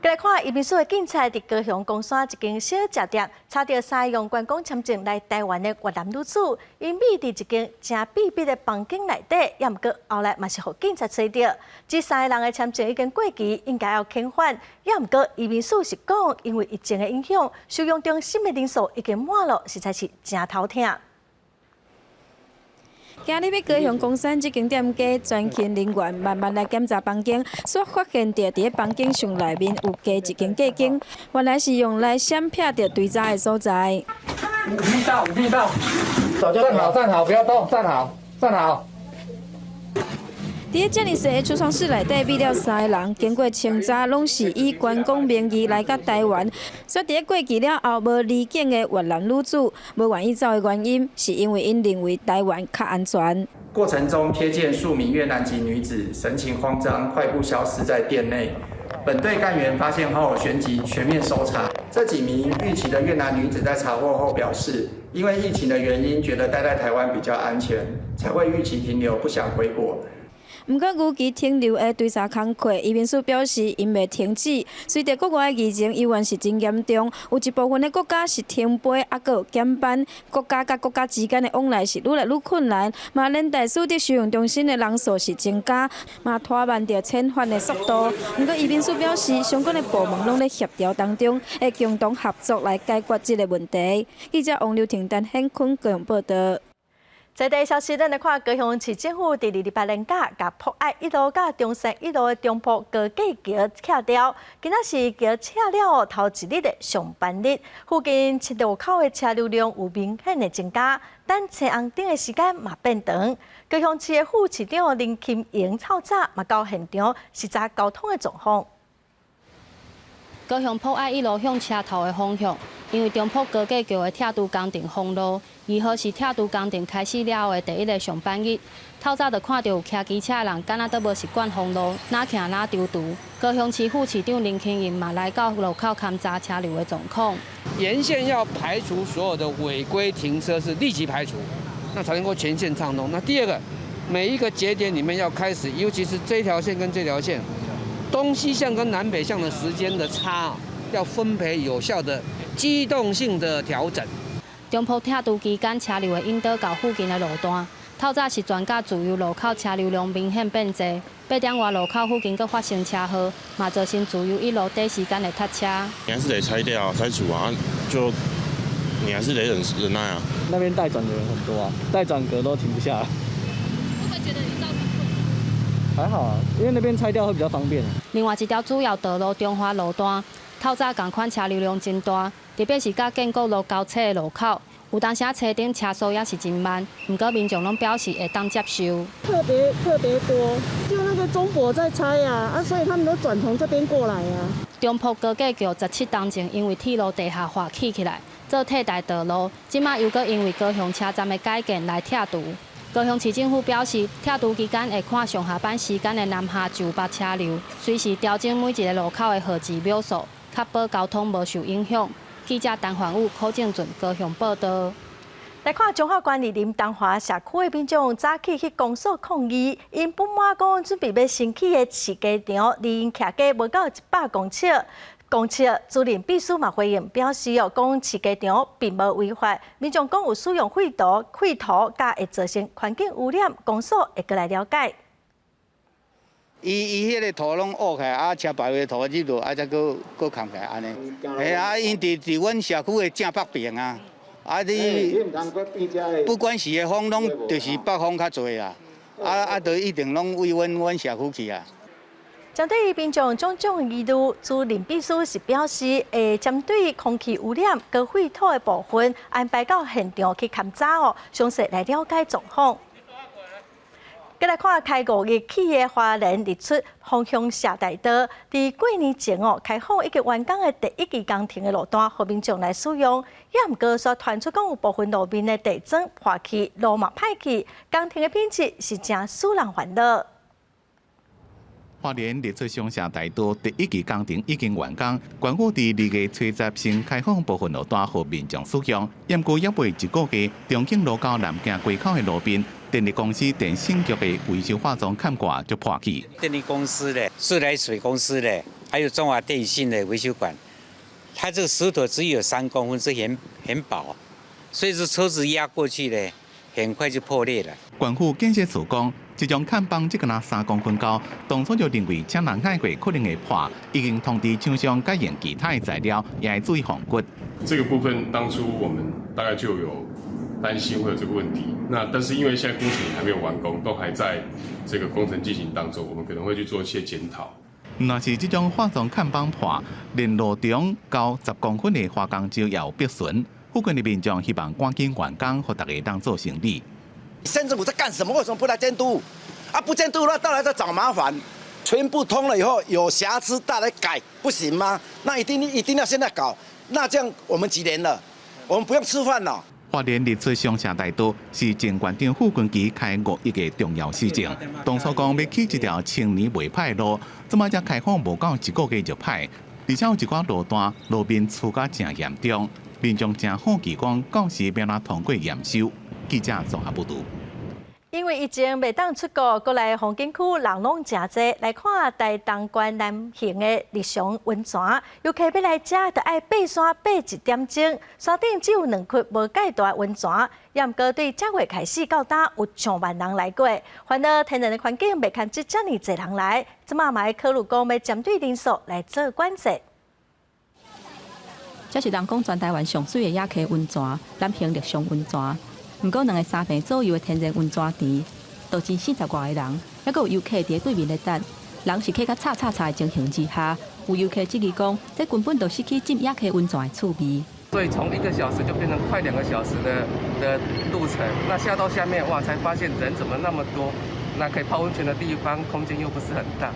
過來看移民署的警察佇高雄岡山一間小食店，查著三个用觀光簽證來台灣的越南女子，𪜶匿佇一間誠秘密的房間內底，也毋過後來嘛是予警察揣著。這三個人的簽證已經過期，應該要遣返，也毋過移民署是講，因為疫情的影響，收容中心的人數已經滿了，實在是誠頭疼。今日欲高雄岡山這間店家，專勤人員慢慢來檢查房間，煞發現著佇房間上內面有加一間隔間，原來是用來閃避著追查的所在。聽到，聽到，站好，站好，不要動，站好，站好。佇遮爾細的儲藏室內底，匿了三個人，經過清查，攏是以觀光名義來到台灣。煞佇咧過期了後無離境的越南女子，無願意走的原因，是因為𪜶認為台灣較安全。過程中瞥見數名越南籍女子神情慌張，快步消失在店內。本隊幹員發現後，旋即全面搜查。這幾名逾期的越南女子在查獲後表示，因為疫情的原因，覺得待在台灣比較安全，才會逾期停留，不想回國。毋過，逾期停留的追查工課，移民署表示，𪜶袂停止。隨著國外的疫情依然是真嚴重，有一部分的國家是停飛，猶閣有減班，國家佮國家之間的往來是愈來愈困難。嘛，連帶使得收容中心的人數是增加，嘛拖慢著遣返的速度。毋過，移民署表示，相關的部門攏咧協調當中，會共同合作來解決這个問題。記者王劉婷、陳顯坤高雄報導。在地消息，咱來看高雄市政府佇28連假，共博愛一路佮中山一路的中埔高架橋拆掉。今仔是橋拆了後頭一日的上班日，附近路口的車流量有明顯的增加，等青紅燈的時間嘛變長。高雄市的副市長林金瑩透早嘛到現場視察交通的狀況。高雄博愛一路向車頭的方向，因為中埔高架橋的拆除工程封路，2號是拆除工程開始了後的第一个上班日。透早就看著有騎機車的人，敢若都無習慣封路，哪徛哪躊躇。高雄市副市長林慶英嘛來到路口勘查車流的狀況。沿線要排除所有的違規停車，是立即排除，那才能夠全線暢通。那第二個，每一個節點裡面要開始，尤其是這條線跟這條線，東西向跟南北向的時間的差，要分配有效的機動性的調整。中埔拆除期間，車流會引導到附近的路段。透早是全甲自由路口車流量明顯變濟，8點外路口附近閣發生車禍，嘛造成自由一路短時間的塞車。你還是得拆掉、拆除啊，就你還是得忍忍耐啊。那邊待轉的人很多啊，待轉格都停不下來。會不會覺得有造成困擾？還好啊，因為那邊拆掉會比較方便。另外一條主要道路中華路段，透早仝款車流量真大，特別是佮建國路交叉的路口，有當時車頂車速也是真慢，毋過民眾攏表示會當接受。特別特別多，就那個中博在拆啊，啊，所以他們都轉從這邊過來啊。中埔高架橋17冬前因為鐵路地下化起起來，做替代道路，這馬又閣因為高雄車站的改建來拆除。高雄市政府表示，拆除期間會看上下班時間的南下就北車流，隨時調整每一个路口的號誌秒數，確保交通無受影響。記者陳環武、柯正俊高雄報導。來看彰化縣苓東華社區的民眾早起去公所抗議，𪜶不滿講準備欲新起的飼雞場，離𪜶徛家無夠100公尺。公尺主任秘書嘛回應表示哦，講飼雞場並無違法，民眾講有使用廢土、廢土，佮會造成環境污染，公所會過來了解。伊伊彼个土攏挖起來，啊車排的土入落，啊才閣閣崁起來按呢。嘿啊，𪜶佇佇阮社區的正北邊啊，啊你不管是的風，攏就是北風較濟啦，啊啊，就一定攏為阮阮社區去啊。針對民眾種種疑慮，主任秘書是表示，會針對空氣污染、佮廢土的部分，安排到現場去勘查哦，詳細來了解狀況。閣來看開5日起的花蓮日出方向社大道，佇過年前哦開放已經完工的第一期工程的路段，予民眾來使用。也毋過煞傳出講有部分路面的地磚破去，路嘛歹去，工程的品質是誠使人煩惱。花蓮日出鄉社大道第一期工程已經完工，縣府佇2月初10先開放部分路段予民眾使用。毋過猶未一個月，中景路到南京街口的路邊，電力公司電信局的維修化妝崁蓋就破去。電力公司的、自來水公司的，還有中華電信的維修管，它這個石頭只有3公分，是很很薄，所以說車子壓過去呢，很快就破裂了。縣府建設處講，這種崁枋只敢若3公分高，當初就認為車人壓過可能會破，已經通知廠商改用其他的材料，也會注意防骨。這個部分當初我們大概就有擔心會有這個問題，那但是因為現在工程還沒有完工，都還在這個工程進行當中，我們可能會去做一些檢討。若是這種化妝崁枋破，連路長高10公分的花崗石也有破損。附近的民眾希望趕緊完工，予大家當做生理。縣政府在幹什麼？為什麼不來監督？啊，不監督，那到來再找麻煩。全部通了以後有瑕疵，再來改，不行嗎？那一定一定要現在搞。那這樣我們幾年了？我們不用吃飯了。花蓮日出鄉社大道是前縣長傅崑萁開5億的重要市政。當初講欲起這條千年袂歹的路，這擺才開放無夠一個月就歹，而且有一寡路段路面出甲誠嚴重，民眾誠好奇講，到時欲按怎通過驗收？記者綜合報導。因為疫情袂當出國，國內風景區人攏誠濟。來看台東縣南橫的日常溫泉，遊客欲來遮，就愛爬山爬一點鐘，山頂只有兩窟無蓋大溫泉。也毋過對這月開始到今有上萬人來過，煩惱天然的環境袂堪這遮爾濟人來，這馬嘛會考慮講欲針對人數來做管制。這是人講全台灣上媠的野溪溫泉——南橫日上溫泉。毋過兩个三坪左右的天然溫泉池，就擠40外个人，猶閣有遊客佇對面咧等。人是客甲吵吵吵的情形之下，有遊客質疑講，這根本就失去浸野溪溫泉的趣味。所以從1個小時就變成快2個小時的路程。那下到下面，哇，才發現人怎麼那麼多？那可以泡溫泉的地方空間又不是很大。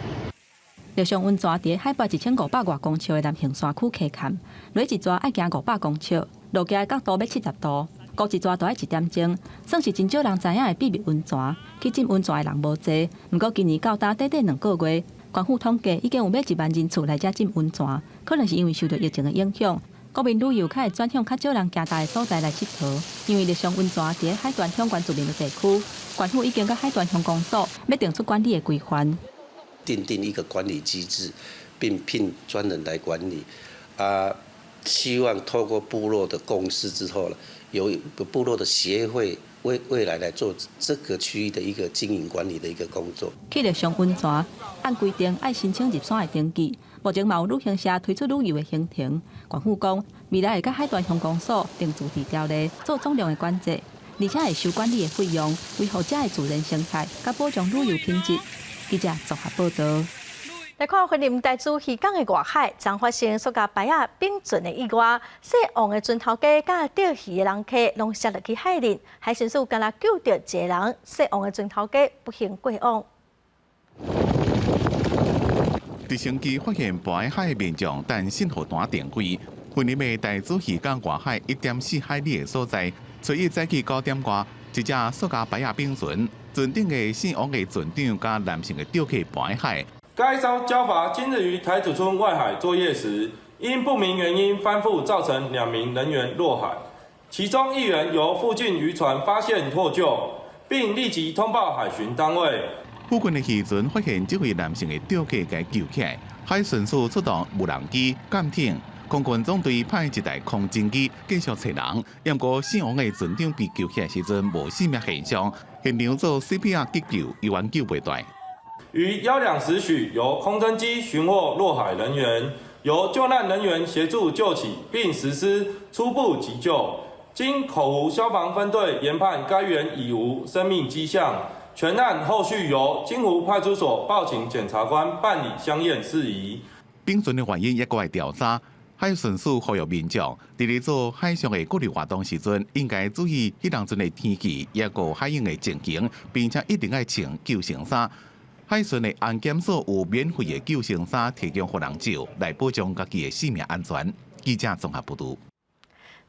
日上溫泉佇海拔1500外公尺的南橫山區溪崁，落一逝愛行500公尺，路行的角度欲70度。過一逝都愛一點鐘，算是真少人知影的秘密溫泉。去浸溫泉的人無濟，毋過今年到今短短2個月，縣府統計已經有欲1萬人次來遮浸溫泉。可能是因為受著疫情的影響，國民旅遊較會轉向較少人行踏的所在來𨑨迌。因為日上溫泉佇海端鄉原住民的地區，縣府已經佮海端鄉公所欲定出管理的規範，訂定一個管理機制，並聘專人來管理。啊，希望透過部落的共識之後呢，由部落的協會為未來來做這個區域的一個經營管理的一個工作。去日上溫泉按規定愛申請入山的登記，目前嘛有旅行社推出旅遊的行程。縣府講，未來會佮海端鄉公所訂自治條例做總量的管制，而且會收管理的費用，維護遮的自然生態，佮保障旅遊品質。記者綜合報導。來看雲林大嶼漁港的外海，昨發生塑膠牌仔並船的意外，姓王的船頭家佮釣魚的人客攏摔落去海裡，海巡署敢若救著一个人，姓王的船頭家不幸過往。直升機發現跋海的民眾，等信號彈斷開。雲林的大嶼漁港外海1.4海里的所在，初一早起9點外，一隻塑膠牌仔並船，船頂的姓王的船長佮男性的釣客跋海。該艘膠筏今日於台祖村外海作業時，因不明原因翻覆，造成2名人員落海，其中一員由附近漁船發現獲救，並立即通報海巡單位。附近的漁船發現這位男性的釣客共救起來，海巡署出動無人機、艦艇，空軍總隊派一台空偵機繼續揣人。毋過姓王的船長被救起來時陣無生命現象，現場做 CPR 急救，猶原救袂斷。於幺兩時許，由空偵機尋獲落海人員，由救難人員協助救起，並實施初步急救。經口湖消防分隊研判，該員已無生命跡象。全案後續由金湖派出所報請檢察官辦理相驗事宜。並船的原因猶閣會調查。海巡署呼籲民眾，佇咧做海上的各類活動時陣，應該注意彼當陣的天氣，抑閣海湧的情形，並且一定愛穿救生衫。海巡的安檢所有免費的救生衫提供予人借，來保障家己的性命安全。記者綜合報導。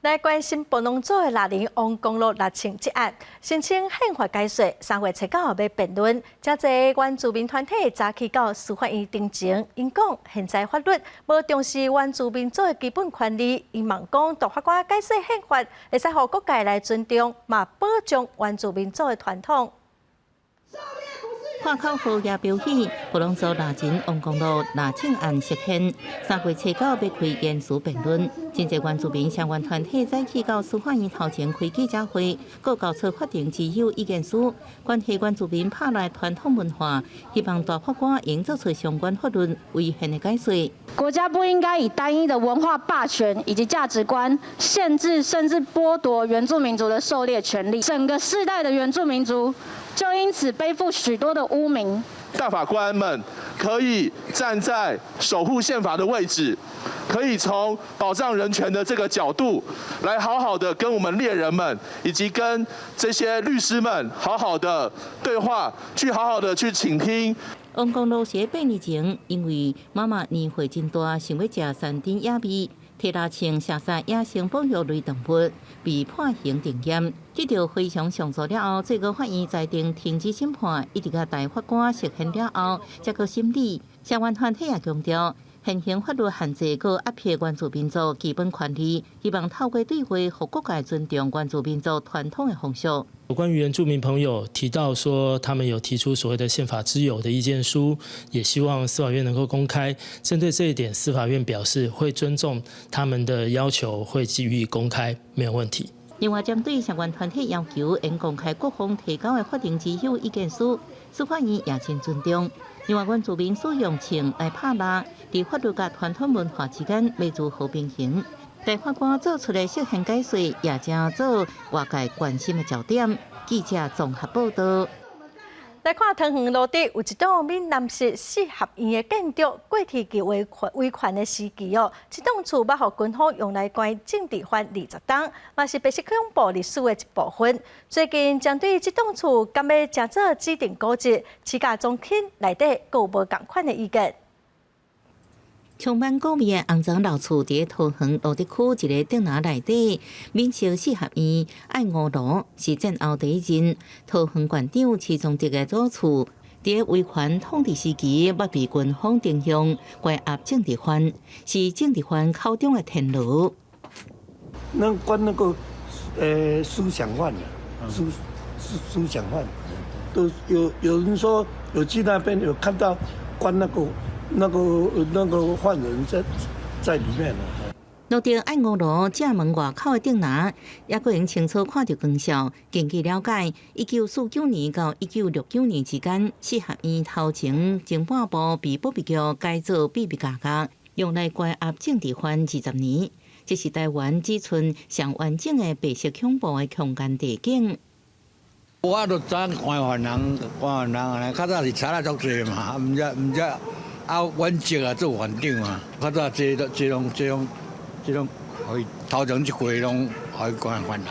來關心布農族的獵人王光祿獵槍一案，申請憲法解說，3月7號欲辯論。誠濟原住民團體早起到司法院登前，𪜶講現在法律無重視原住民族的基本權利，𪜶望講大法官解釋憲法，會使予各界來尊重，嘛保障原住民族的傳統。看口號也標語，布農族獵人王光祿獵槍案釋憲，3月7號欲開言詞辯論，真濟原住民相關團體早起到司法院頭前開記者會，閣交出法定之友意見書，關係原住民拍獵傳統文化，希望大法官應做出相關法律違憲的解釋。國家不應該以單一的文化霸權以及價值觀，限制甚至剝奪原住民族的狩獵權利，整個世代的原住民族就因此背負許多的污名。大法官們可以站在守護憲法的位置，可以從保障人權的這個角度，來好好的跟我們獵人們，以及跟這些律師們好好的對話，去好好的去傾聽。王光祿是8年前，因為媽媽年歲真大，想欲食山頂野味，提獵槍射殺野生保育類動物，被判刑定讞。這條非常上訴了後，最高法院裁定停止審判，一直到大法官釋憲了後，才閣審理。相關團體也強調，現行法律限制閣壓迫原住民族基本權利，希望透過對話，予各界尊重原住民族傳統的風俗。有關於原住民朋友提到說，他們有提出所謂的憲法之友的意見書，也希望司法院能夠公開。針對這一點，司法院表示會尊重他們的要求，會予以公開，沒有問題。另外，針對相關團體要求應公開各方提交的法定之友意見書，司法院也真尊重。另外，原住民使用槍來拍獵，佇法律佮傳統文化之間欲如何平衡？大法官做出的釋憲解說，也成做外界關心的焦點。記者綜合報道。來看桃園蘆竹有一棟閩南式四合院的建築，過去佇維權的時期哦，這棟厝捌予軍方用來關政治犯20冬，嘛是白色恐怖歷史的一部分。最近針對這棟厝，敢欲成做指定古蹟，市甲宗親內底閣有無仝款的意見。充滿古味的紅磚老厝，佇桃園蘆竹區一个竹林內底，閩式四合院愛梧樓是戰後第一任桃園縣長徐宗德的祖厝。佇維權統治時期，捌被軍方徵用關押政治犯，是政治犯口中的天牢。那關那個思想犯思想犯，都有人說有去那邊有看到關那個犯人在裡面了。蘆竹愛梧樓正門外口的竹林，猶閣會清楚看著光照。根據了解，1949年到1969年之間，四合院頭前前半部被保密局改做秘密監獄，用來關押政治犯20年。這是台灣只賰上完整的白色恐怖的空間地景。我就知影關犯人，關犯人按呢，較早是賊仔足濟嘛，毋知毋知。啊，阮叔啊做縣長啊，較早這攏，予頭前這塊攏予伊關犯人。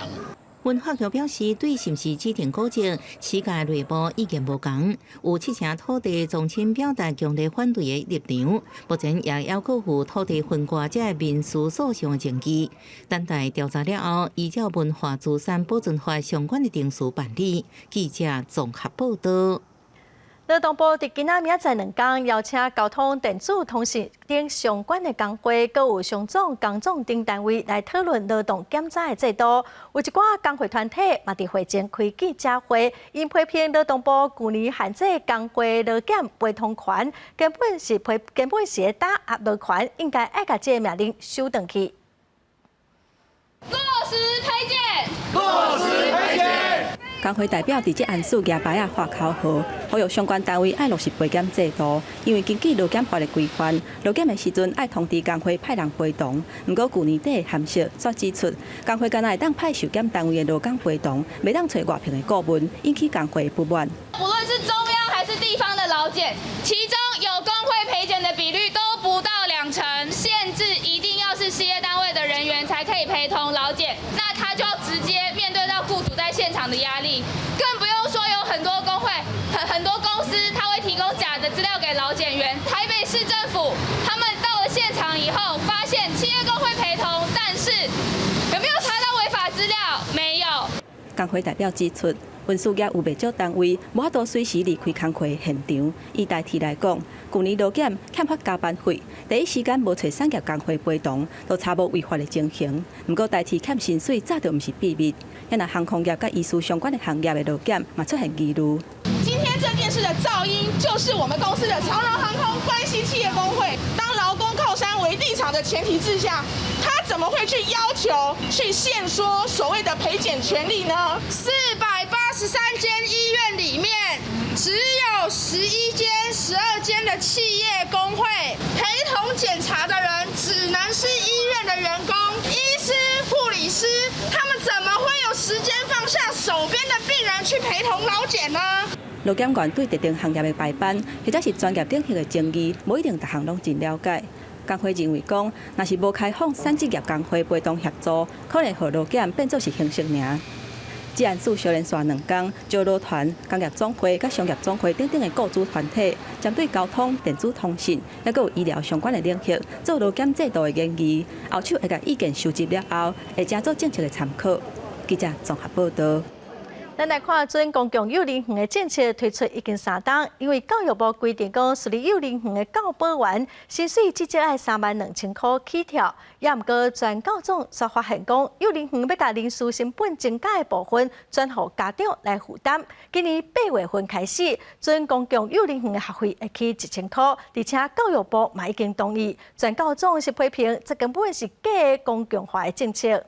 文化局表示，對是毋是指定古蹟，市界內部意見無仝，有七成土地宗親表達強烈反對的立場。目前也猶閣有土地分割這个民事訴訟的證據，等待調查了後，依照文化資產保存法相關的程序辦理。記者綜合報道。勞動部佇今仔明仔載兩工邀請交通、電子、通訊等相關的工會，閣有商總、工總等單位來討論勞動檢查的制度。有一寡工會團體嘛佇會前開記者會，𪜶批評勞動部舊年限制工會勞檢陪同權，根本是打壓勞權，應該愛共這个命令收轉去。落實陪檢，落實陪檢。工會代表佇這案子舉牌仔喊口號，呼籲相關單位愛落實陪檢制度。因為根據勞檢法的規範，勞檢的時陣愛通知工會派人陪同。毋過舊年底的函釋煞指出，工會干焦會當派受檢單位的勞工陪同，袂當揣外聘的顧問，引起工會不滿。不論是中央還是地方的勞檢，其中有工會陪檢的比率都不到2成，限制一定要是的壓力，更不用說有很多工會、很多公司，他會提供假的資料給勞檢員。台北市政府他們到了現場以後，發現企業工會陪同，但是有沒有查到違法資料？沒有。工會代表指出，運輸業有袂少單位無法度隨時離開工課現場。以台鐵來講，舊年勞檢欠發加班費，第一時間無揣產業工會陪同，都查無違法的情形。毋過台鐵欠薪水早就毋是秘密，若航空業佮醫師相關的行業的勞檢嘛出現疑慮。今天這件事的噪音，就是我們公司的長榮航空關係企業工會。當勞工靠山為立場的前提之下，他怎麼會去要求去限縮所謂的陪檢權利呢？483間醫院裡面，只有11間、12間的企業工會陪同檢查的人，只能是醫院的員工、醫師、護理師，他們怎麼會有時間放下手邊的病人去陪同勞檢呢？勞檢員對特定行業的排班，或者是專業領域的爭議，無一定逐項攏真了解。工會認為講，若是無開放產職業工會陪同協助，可能予勞檢變做是形式爾。這案子相連續2工，招勞團、工業總會佮商業總會等等的雇主團體，針對交通、電子通訊，抑閣有醫療相關的領域，做勞檢制度的研議，後續會共意見收集了後，會成做政策的參考。記者綜合報道。咱來看準公共幼兒園的政策推出已經3冬，因為教育部規定講，私立幼兒園的教保員薪水至少愛32,000箍起跳。也毋過全教總煞發現講，幼兒園欲共人事成本增加的部分轉予家長來負擔。今年8月份開始，準公共幼兒園的學費會起1000箍，而且教育部嘛已經同意。全教總是批評，這根本是假公共化的政策。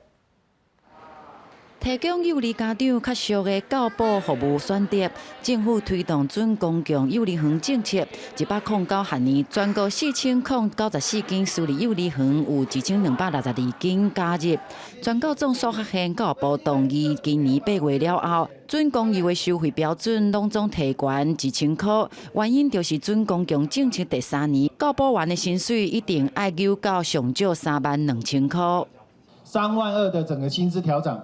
提供幼兒家長較俗的教保服務選擇，政府推動準公共幼兒園政策，109學年，全國4094間私立幼兒園有1262間加入。全教總煞發現教育部同意，今年8月了後，準公幼的收費標準攏總提懸1000箍，原因就是準公共政策第三年，教保員的薪水一定愛扭到上少32,000箍。 3萬2的整個薪資調整。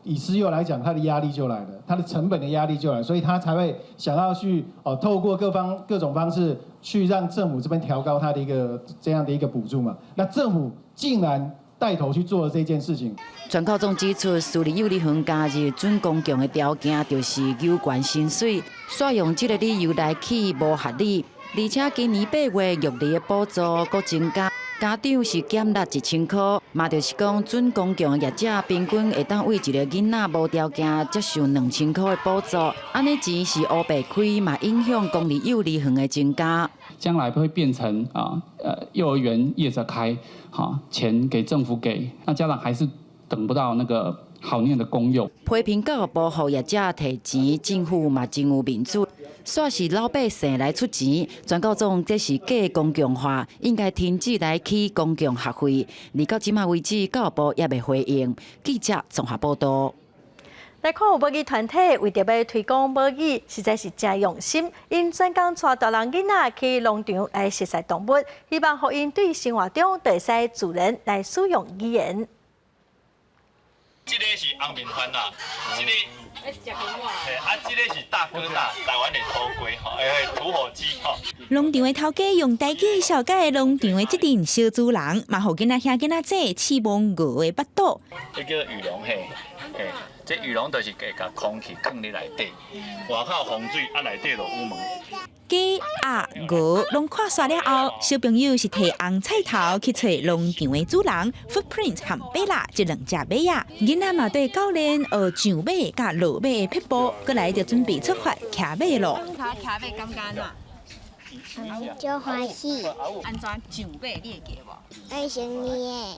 以私幼來講，他的壓力就來了，他的成本的壓力就來，所以他才會想要去哦，透過各方各種方式去讓政府這邊調高他的一個這樣的一個補助嘛。那政府竟然帶頭去做了這件事情。全教總指出，私立幼兒園加入準公共的條件就是有懸薪水，煞用這個理由來起無合理，而且今年8月育兒的補助閣增加。家長是減納1000箍，嘛就是講準公共的業者平均會當為一個囡仔無條件接受2000箍的補助，按呢錢是烏白開，嘛影響公立幼兒園的增加。將來會變成啊，幼兒園業者開，哈，錢給政府給，那家長還是等不到那個好念的公幼。批評教育部予業者提錢，政府嘛真有面子。煞是老百姓來出錢，全教總這是假公共化，應該停止來起公共學費。而到這馬為止，教育部也未回應。記者綜合報道。來看有母語團體為著欲推廣母語，實在是誠用心。𪜶專工帶大人囡仔去農場來熟似動物，希望予𪜶對生活中就會使自然來使用語言。這個是紅面番仔，這個，啊，這個是大哥大，台灣的土雞吼，土火雞吼。農場的頭家用台語紹介農場的這陣小主人，嘛予囡仔兄囡仔姊試摸牛的腹肚。這叫羽絨嘿，嘿，這羽絨就是會共空氣囥佇內底，外口風水啊，內底就羽毛。雞、鴨、鵝攏看煞了後，小朋友是提紅菜頭去揣農場的主人 Footprint 和貝拉這兩隻馬仔。囡仔嘛綴教練學上馬佮落馬的撇步，過來就準備出發騎馬囉。騎馬感覺按怎？足歡喜。按怎上馬你會記無？愛先練。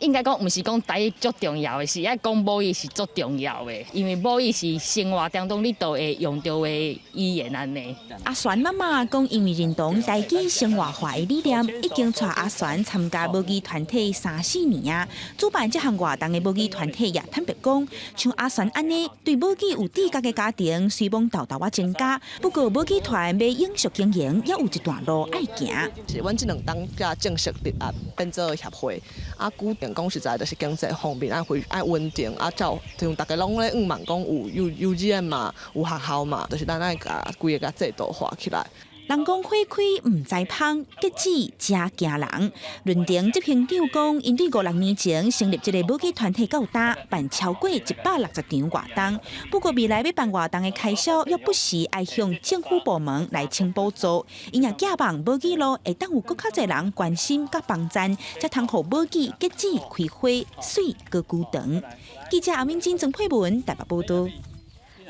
應該講毋是講台語足重要的，是愛講母語是足重要的，因為母語是生活當中你都會用著的語言按呢。阿璇媽媽講，因為認同台語生活化的理念，已經帶阿璇參加母語團體三四年啊。主辦這項活動的母語團體也坦白講，像阿璇按呢，對母語有知覺的家庭雖罔沓沓仔增加，不過母語團欲永續經營，猶有一段路愛行。是阮這兩冬才正式立案變做協會，啊，固定講實在就是經濟方面愛恢愛穩定，啊，照像逐家攏咧向望講有幼幼稚園嘛，有學校嘛，就是咱愛共規个共制度化起來。人講花開毋知芳，結子誠驚人。崙頂執行長講，𪜶對五六年前成立這个母語團體到今，辦超過160場活動。不過未來欲辦活動的開銷，猶不時愛向政府部門來請補助。𪜶也寄望母語路會當有閣較濟人關心佮幫贊，才通予母語結子開花媠閣久長。記者阿敏晶、曾佩文台北報導。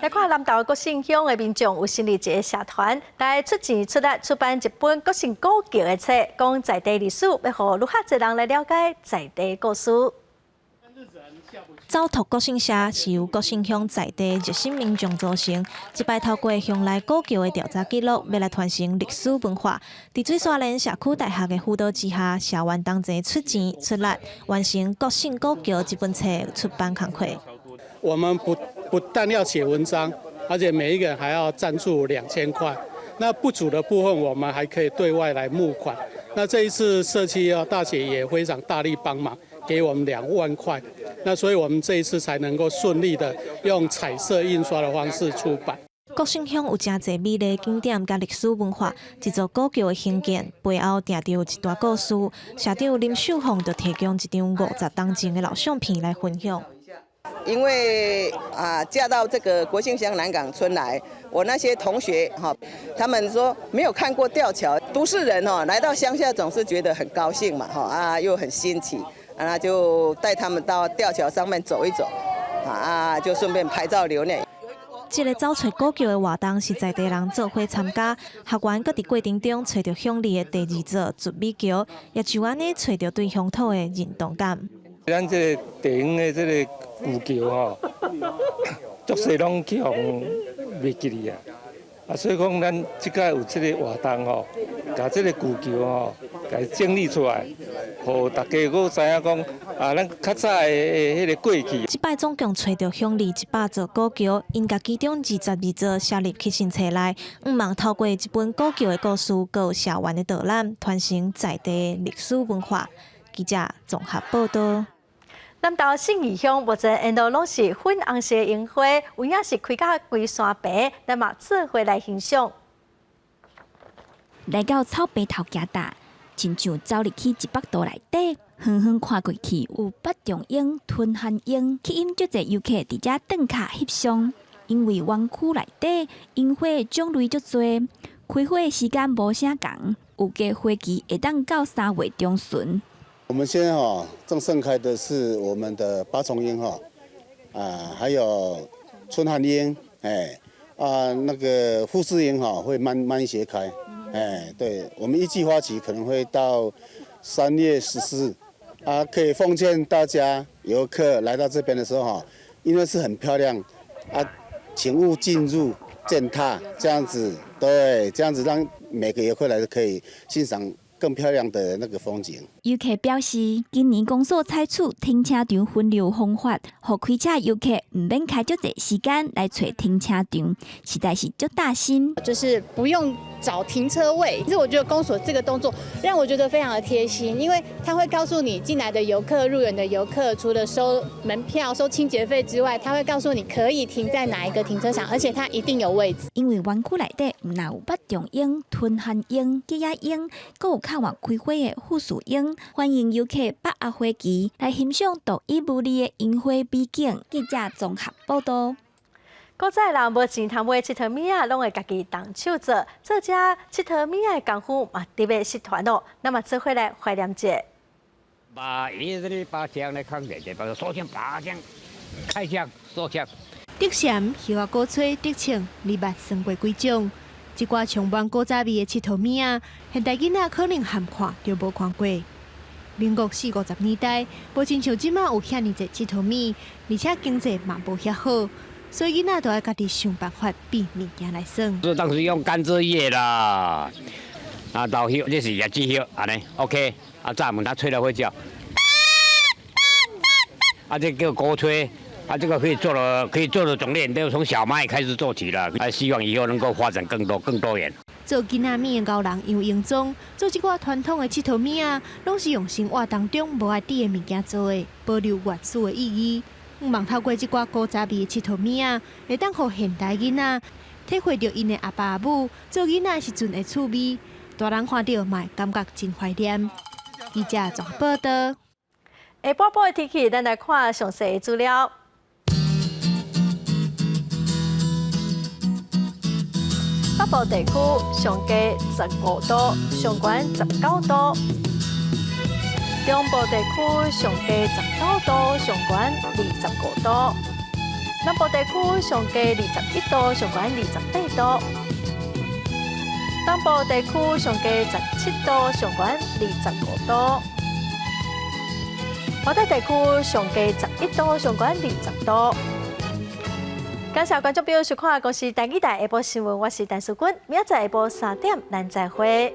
來看南投國姓鄉的民眾有成立一个社團，來出錢出力出版一本國姓古橋的冊，講在地歷史，欲予愈較濟人來了解在地故事。走讀國姓社是由國姓鄉在地熱心民眾組成，這擺透過鄉內古橋的調查記錄，欲來傳承歷史文化。佇水沙連社區大學的輔導之下，社員同齊出錢出力，完成國姓古橋這本冊出版工課。我們不但要寫文章，而且每一個人還要贊助2000塊。那不足的部分，我們還可以對外來募款。那這一次社區大學也非常大力幫忙，給我們2萬塊。那所以我們這一次才能夠順利的用彩色印刷的方式出版。國姓鄉有誠濟美麗景點佮歷史文化，這座古橋的興建背後定著有一段故事。社長林秀鳳就提供一張50冬前的老相片來分享。因為啊，嫁到這個國姓鄉南港村來，我那些同學哈，他們說沒有看過吊橋，都市人哦，來到鄉下總是覺得很高興嘛，哈啊，又很新奇，啊，就帶他們到吊橋上面走一走，啊，就順便拍照留念。這个走揣古橋的活動是在地人做伙參加，學員閣佇過程中揣著鄉里的第二座絕美橋，也就按呢揣著對鄉土的認同感。咱這个地方的這个舊橋吼，足濟攏去予袂記哩啊！啊，所以講咱這擺有這个活動吼，共這个舊橋吼，共整理出來，予大家閣知影講啊，咱較早的彼个過去。這擺總共揣著鄉里100座古橋，𪜶共其中22座寫入去新冊內，向望透過這本古橋的故事，閣有社員的導覽，傳承在地歷史文化。記者綜合報導。南投信義鄉目前沿路攏是粉紅色的櫻花，有影是開甲規山白，咱嘛做伙來欣賞。來到草坪頭行搭，親像走入去一幅圖內底，遠遠看過去有八重櫻、春寒櫻，吸引足濟遊客佇遮轉卡翕相。因為園區內底櫻花種類足濟，開花的時間無啥仝，預計花期會當到3月中旬。我們現在哈正盛開的是我們的八重櫻哈，啊，還有春寒櫻，哎，啊那個富士櫻哈會慢慢一些開，哎，對，我們一季花期可能會到3月14，啊，可以奉勸大家遊客來到這邊的時候哈，因為是很漂亮，啊，請勿進入踐踏，這樣子，對，這樣子讓每個遊客來都可以欣賞更漂亮的那個風景。遊客表示，今年公所採取停車場分流方法，予開車遊客毋免開足濟時間來揣停車場，實在是足貼心。就是不用找停車位，其實我覺得公所這個動作讓我覺得非常的貼心，因為他會告訴你進來的遊客、入園的遊客，除了收門票、收清潔費之外，他會告訴你可以停在哪一個停車場，而且他一定有位置。因為園區內底毋但有八重櫻、春寒櫻、吉野櫻，閣有較晚開花的富士櫻，歡迎遊客把握花期來欣賞獨一無二的櫻花美景。記者綜合報導。古早人無錢通買𨑨迌物仔，攏會家己動手做。做這𨑨迌物仔的功夫嘛，特別失傳咯。咱嘛做伙來懷念者。把伊這裡把槍來扛起來，把手槍把槍開槍手槍。竹蟬、葉仔鼓吹、竹銃，你捌算過幾種？這寡充滿古早味的𨑨迌物仔，現代囡仔可能含看都無看過。民國四五十年代，無親像這馬有遐爾濟𨑨迌物，而且經濟嘛無遐好，所以囡仔都愛家己想辦法變物件來耍。這當時用甘蔗葉啦，啊，老葉，這是椰子葉，按呢，OK，啊，閘門它吹了會叫，啊，這叫鼓吹，啊，這個可以做了，可以做的種類都從小麥開始做起了，啊，希望以後能夠發展更多、更多元。做囡仔物的熬人楊英宗，做這寡傳統的𨑨迌物仔，攏是用生活當中無愛滴的物件做的，保留原始的意義。望透過這寡古早味的𨑨迌物仔，會當予現代囡仔體會著𪜶的阿爸阿母做囡仔時陣的趣味，大人看著嘛會感覺真懷念。記者綜合報道。下晡晡的天氣，咱來看詳細的資料。北部地區上低15度，上懸19度；中部地區上低19度，上懸25度；南部地區上低21度，上懸28度；東部地區上低17度，上懸25度；華東地區上低11度，上懸20度。感謝觀眾朋友收看《公視台語台下晡新聞》，我是陳淑君，明仔載下晡3點，咱再會。